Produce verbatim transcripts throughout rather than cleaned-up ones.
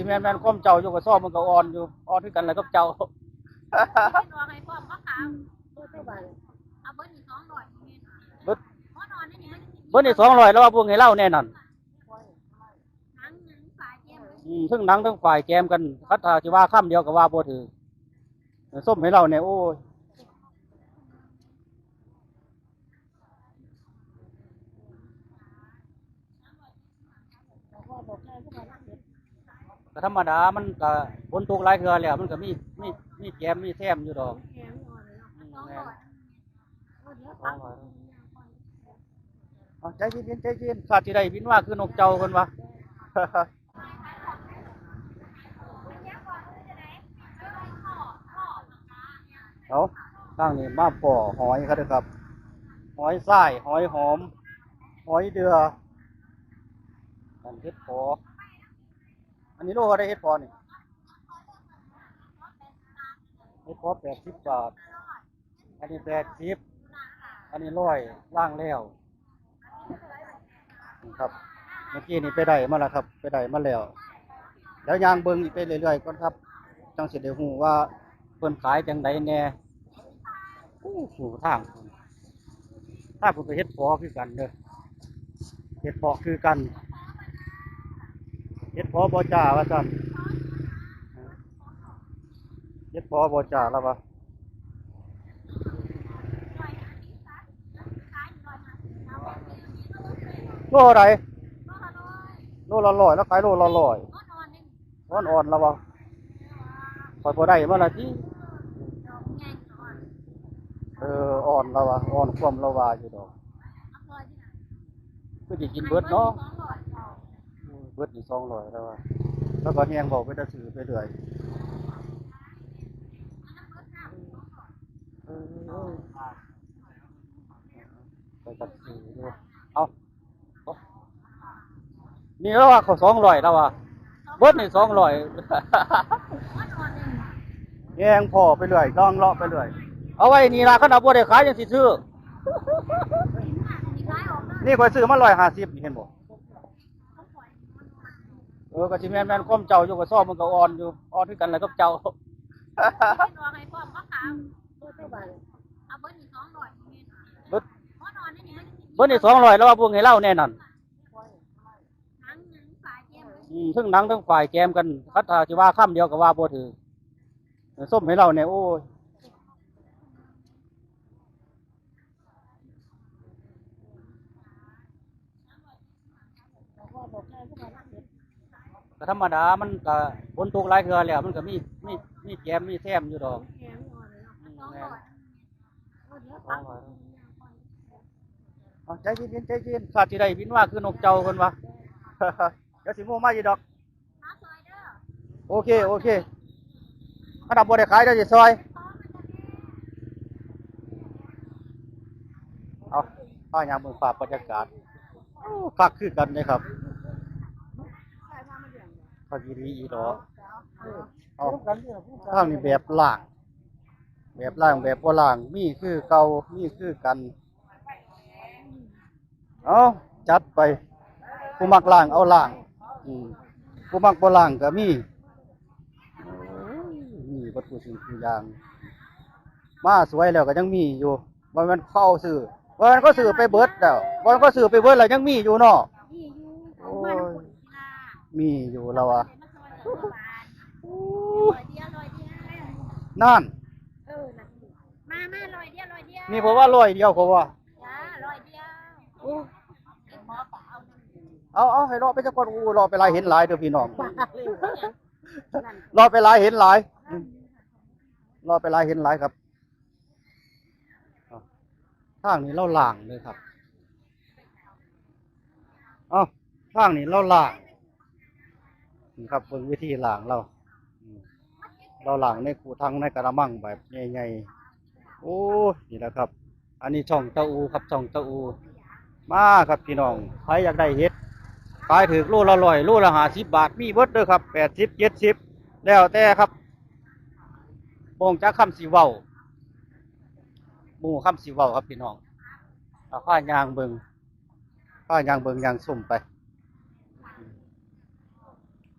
แม่นๆ ความเจ้าอยู่ กระสอบมันก็อ่อนอยู่ อ่อนคือกันแหละกับเจ้า เฮ็ดออกให้พร้อมบ่คะ เอาเบิดนี่สองร้อย เบิด เบิดนี่สองร้อย แล้วว่าเบิ่งให้ลาวแน่นอน หนังหยังฝ่ายแกม อืม เทิงหนังเทิงฝ่ายแกมกัน คันถ้าสิว่าคำเดียวก็ว่าบ่ถืก ส้มให้ลาวแน่ โอ้ย ก็ธรรมดา มันก็ฝนตกหลายเทื่อแล้ว มันก็มี มี มีแกม มีแซมอยู่ดอก อืม แม่น เอา ใจเย็นๆ ใจเย็น ข้าสิได้บินมาคือนกเจ้าเพิ่นว่า เอา ทางนี้มาพ้อหอยเขาเด้อครับ หอยทราย หอยหอม หอยเดือ อันเห็ดผอ อันนี้โลเท่าใดเห็ดผอนี่ เห็ดผอ แปดสิบบาท อันนี้ แปดสิบ อันนี้ ร้อย ล้างแล้ว นี่ครับ เมื่อกี้นี่ไปได้มาแล้วครับ ไปได้มาแล้ว เดี๋ยวย่างเบิ่งอีกไปเรื่อยๆ ก่อนครับ จั่งสิได้ฮู้ว่าเพิ่นขายจั่งใดแน่ โอ้โห ทาง ทางเพิ่นก็เห็ดผอคือกันเด้อ เห็ดผอคือกัน เห็ดผอบ่จ้าว่าซั่น เฮ็ดพอบ่จ้า แล้ววะ โลเท่าใด โลละร้อย แล้วขายโลละร้อย อ่อนๆ แล้ววะ ข้อยบ่ได้มาละติ เออ อ่อนแล้ววะ อ่อนความแล้ววาอยู่ดอก คือสิกินเบิดเนาะ เบิดนี่สองร้อยแล้ววะ แล้วก็แฮงเว้าไปแต่ซื้อไปเรื่อย เออ ไปตัดซื้ออยู่ เอา นี่แล้วว่าเขาสองร้อยแล้ววะ เบิดนี่สองร้อย แฮงพ้อไปเรื่อย ลองเลาะไปเรื่อย เอาไว้นี่ล่ะ คันเอาบ่ได้ขายจั่งสิซื้อ นี่ข้อยซื้อมาร้อยห้าสิบ นี่เห็นบ่ เออ ก็สิแม่นๆ ความเจ้าอยู่ กระสอบมันก็อ่อนอยู่ อ่อนคือกันแหละกับเจ้า เฮ็ดออกให้พร้อมบ่คะ เบิด เบิดนี่สองร้อย แล้วว่าเบิ่งให้ลาวแน่นอน หนังหยังฝ่ายแกม อืม เทิงหนังเทิงฝ่ายแกมกัน คันถ้าสิว่าคำเดียวก็ว่าบ่ถืก ส้มให้ลาวแน่ โอ้ย ก็ธรรมดา มันก็ฝนตกหลายเทื่อแล้ว มันก็มี มี มีแกม มีแซมอยู่ดอก อืม แม่น เอา ใจเย็นๆ ใจเย็น ข้าสิได้บินมาคือนกเจ้าเพิ่นว่า เดี๋ยวสิโมมาอยู่ดอก โอเค โอเค อันดับบ่ได้ขาย เดี๋ยวสิซอย เอา พาย่างเบิ่งภาพบรรยากาศ โอ้ คักคือกันเลยครับ คักอีหลีอีหลอ เอา ทางนี้แบบล่าง แบบล่าง แบบบ่ล่าง มีคือเก่า มีคือกัน เอา จัดไป ผู้มักล่างเอาล่าง อืม ผู้มักบ่ล่างก็มี โอ้ย มีเบิดทุกสิ่งทุกอย่าง มาสวยแล้วก็ยังมีอยู่ บ่แม่นเขาซื้อ บ่แม่นเขาซื้อไปเบิดแล้ว บ่แม่นเขาซื้อไปเบิดแล้วยังมีอยู่เนาะ มีอยู่ โอ้ย มาทุกคนค่ะ มีอยู่แล้ววะ มาซอยรัฐบาล โอ้ย ร้อยเดียว ร้อยเดียว นั่น เออ นั่น มา มา ร้อยเดียว ร้อยเดียว นี่เพราะว่าร้อยเดียว เพราะว่า จ้า ร้อยเดียว โอ้ เอา เอา ให้เลาะไปจักก่อน อู้ เลาะไปหลายเห็นหลายเด้อพี่น้อง เลาะไปหลายเห็นหลาย เลาะไปหลายเห็นหลายครับ ทางนี้ลาวล่างเลยครับ เอ้า ทางนี้ลาวล่าง นี่ครับ เบิ่งวิธีล่างลาว อืม ลาวล่างในคูถังในกะละมังแบบใหญ่ๆ โอ้ย นี่แหละครับ อันนี้ช่องตาอูครับ ช่องตาอู มาครับพี่น้อง ใครอยากได้เห็ด ขายถืกโลละร้อย โลละห้าสิบบาท มีเบิดเด้อครับ แปดสิบ เจ็ดสิบ แล้วแต่ครับ บ่ฮู้จักคำสิเว้า บ่ฮู้คำสิเว้าครับพี่น้อง เอาพาย่างเบิ่ง พาย่างเบิ่งย่างชมไป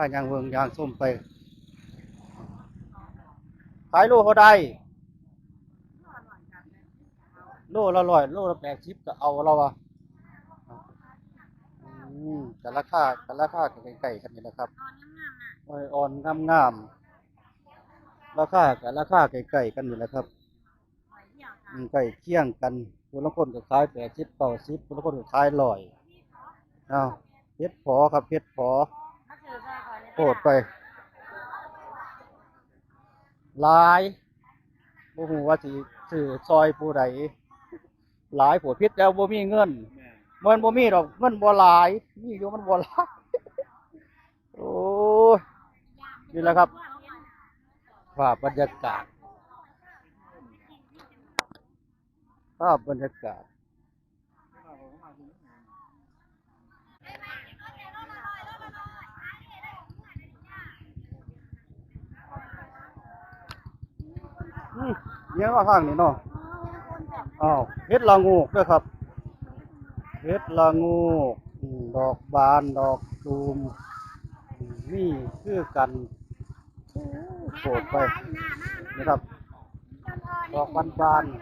าย่างเบิ่งย่างส้มไป ขายโลเท่าใด โลละร้อย โลละแปดสิบก็เอาแล้ววะ อืม กับราคา กับราคาก็ใกล้ๆกันนี่แหละครับ อ่อนงามๆ ราคากับราคาใกล้ๆกันนี่แหละครับ อืม ใกล้เคียงกัน ผู้ลางคนก็ขายแปดสิบ เก้าสิบ ผู้ลางคนก็ขายร้อย อ้าว เห็ดผอครับ เห็ดผอ โพดไป หลาย บ่ฮู้ว่าสิซื้อซอยผู้ใด หลายโพด ผิดแล้วบ่มีเงิน แม่น มันบ่มีดอก มันบ่หลาย มีอยู่มันบ่หลาย โอ้ย นี่แหละครับ ภาพบรรยากาศ ภาพบรรยากาศ อืม เนี่ยเนาะ ทางนี้เนาะ อ้าว เห็ดละโงกเด้อครับ เห็ดละโงก อืม ดอกบาน ดอกตูม อืม นี่คือกัน โอ้ โพดไป นี่ครับ ดอกบานๆ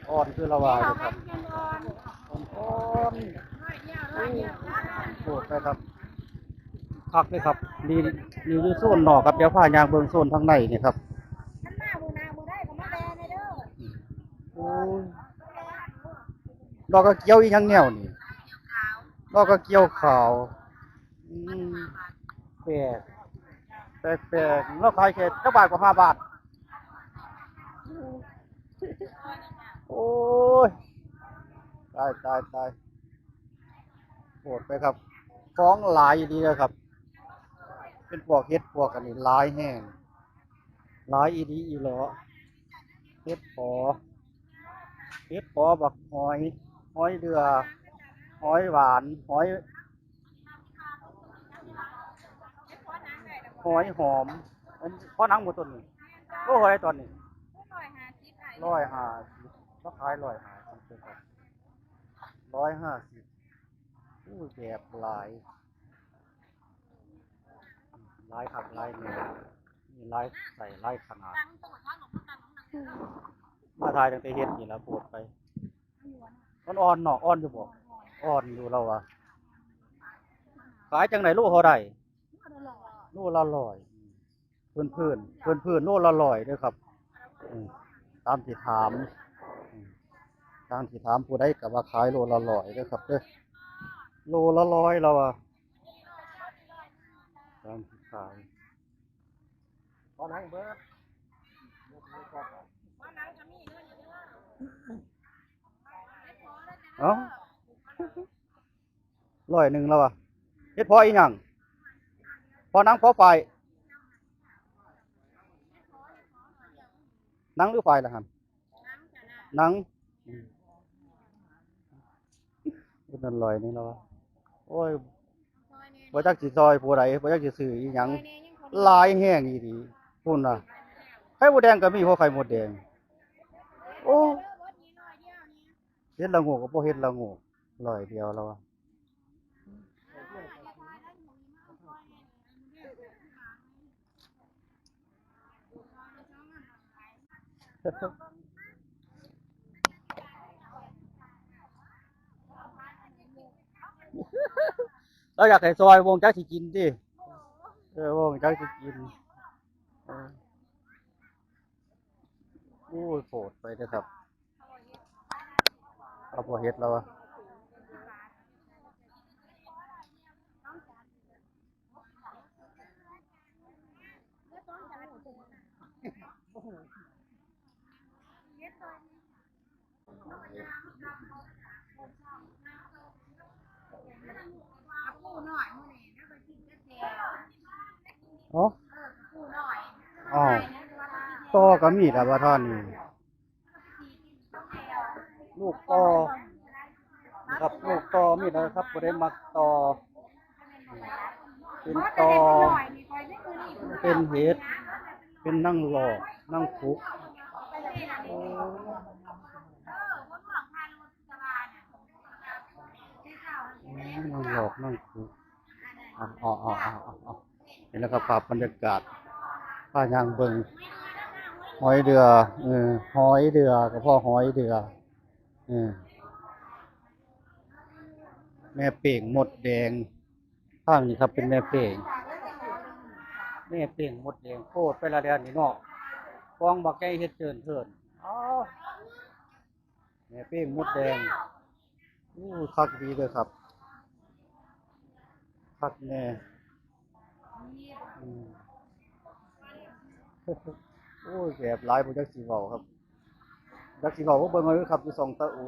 อ่อนคือละวาเลยครับ อ่อนๆ โอ้ โพดไปครับ คักเลยครับ นี่ นี่อยู่โซนนอกครับ เดี๋ยวพาย่างเบิ่งโซนทางในนี่ครับ โอ้ย ดอกกระเจียวอีหยังแนวนี่ ดอกกระเจียวขาว อืม แปลก แปลกๆ แล้วขายแค่จักบาทกว่า ห้าบาท โอ้ย ตาย ตาย ตาย โพดไปครับ ของหลายอีหลีเลยครับ เป็นพวกเห็ดพวกอันนี้หลายแฮง หลายอีหลีอีหลอ เห็ดผอ เห็ดผอ บักหอย หอยเดือ หอยหวาน หอย หอยหอม อันนี้พอหนังบ่ต้นนี้ โลเท่าไหร่ตอนนี้ ร้อยห้าสิบ ร้อยห้าสิบ เขาขายร้อยห้าสิบ เลยครับ ร้อยห้าสิบ อู้ แบบหลาย หลายคักหลายแน่ มีหลายไซส์หลายขนาด มาถ่ายตั้งแต่เห็ดนี่ละ โพดไป มันอ่อนเนาะ อ่อนอยู่บ่ อ่อนอยู่แล้ววะ ขายจังได๋ โลเท่าใด โลละร้อย พื้นพื้นพื้นพื้น โลละร้อยเด้อครับ อืม ตามที่ถาม อืม ตามที่ถามผู้ใดก็ว่าขายโลละร้อยเด้อครับเด้อ โลละร้อยแล้ววะ ตามที่ขาย ขอหนังเบิด เอ้า ร้อยหนึ่งแล้ววะ เห็ดผออีหยัง ผอหนังผอฝ้าย หนังหรือฝ้ายล่ะครับ หนัง อืม เพิ่นนั่นร้อยหนึ่งแล้ววะ โอ้ย บ่จักสิซอยผู้ใด บ่จักสิซื้ออีหยัง หลายแฮงอีหลี พุ้นน่ะ ไข่มดแดงก็มี พอไข่มดแดง โอ้ เห็ดละโงกก็บ่เห็ดละโงก ร้อยเดียวแล้ววะ เราอยากให้ซอย วงจักสิกินติ เออ วงจักสิกิน เออ โอ้ย โพดไปเด้อครับ เอาพอเห็ดแล้ววะ อ๋อ อ๋อ ต่อก็มีแล้วว่าท่านนี่ ลูกต่อ นะครับ ลูกต่อมีแล้วครับ ผู้ใดมักต่อ เป็นต่อ เป็นเห็ด เป็นนางหลอก นางขุก โอ้ นางหลอก นางขุก เอาเอาเอาเอาเอาเอานี่แหละครับ ภาพบรรยากาศ พาย่างเบิ่ง หอยเดือ เออ หอยเดือ กับพ่อหอยเดือ เออ แม่เป้งมดแดง ทางนี้ครับ เป็นแม่เป้ง แม่เป้งมดแดง โพดไปละแดนนี่เนาะ กองบักใหญ่เฮ็ดเจินเทิน อ๋อ แม่เป้งมดแดง อู้ คักดีเลยครับ คักแน่ อืม โอ้ย แสบหลาย บ่จักสิเว้าครับ จักสิเว้า บ่เบิ่งเอาเด้อครับ อยู่ซ่องตาอู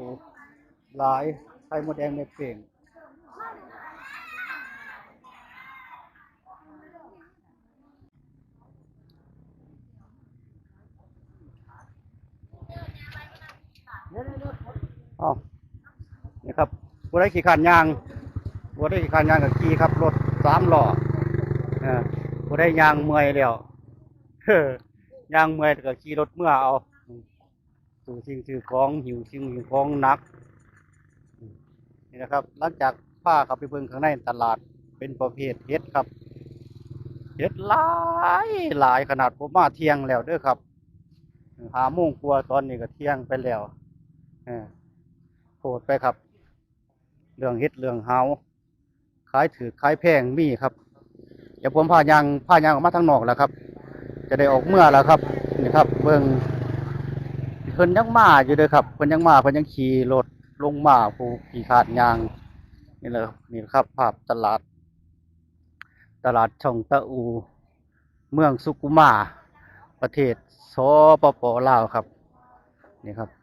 หลาย ไข่มดแดงแม่เป้ง อ้าว นี่ครับ ผู้ใดขี้คร้านย่าง ผู้ใดขี้คร้านย่างก็ขี่ครับ รถสามล้อ เออ ผู้ใดย่างเมื่อยแล้ว ย่างเมื่อยก็ขี่รถเมือเอา ซื้อสิ่งซื้อของ หิ้วสิ่งหิ้วของหนัก นี่นะครับ หลังจากพาเข้าไปเบิ่งข้างในตลาด เป็นประเภทเห็ดครับ เห็ดหลายหลายขนาด ผมมาเที่ยงแล้วเด้อครับ ห้าโมงกว่า ตอนนี้ก็เที่ยงไปแล้ว เออ โพดไปครับ เรื่องเห็ดเรื่องหาว ขายถูกขายแพงมีครับ เดี๋ยวผมพาย่าง พาย่างออกมาทางนอกแล้วครับ จะได้ออกเมือแล้วครับ นี่ครับ เบิ่ง เพิ่นยังมาอยู่เด้อครับ เพิ่นยังมา เพิ่นยังขี่รถลงมา ผู้ขี้คร้านย่าง นี่แหละครับ นี่ครับ ภาพตลาด ตลาดช่องตะอู เมืองสุขุมา ประเทศ สปป ลาวครับ นี่ครับ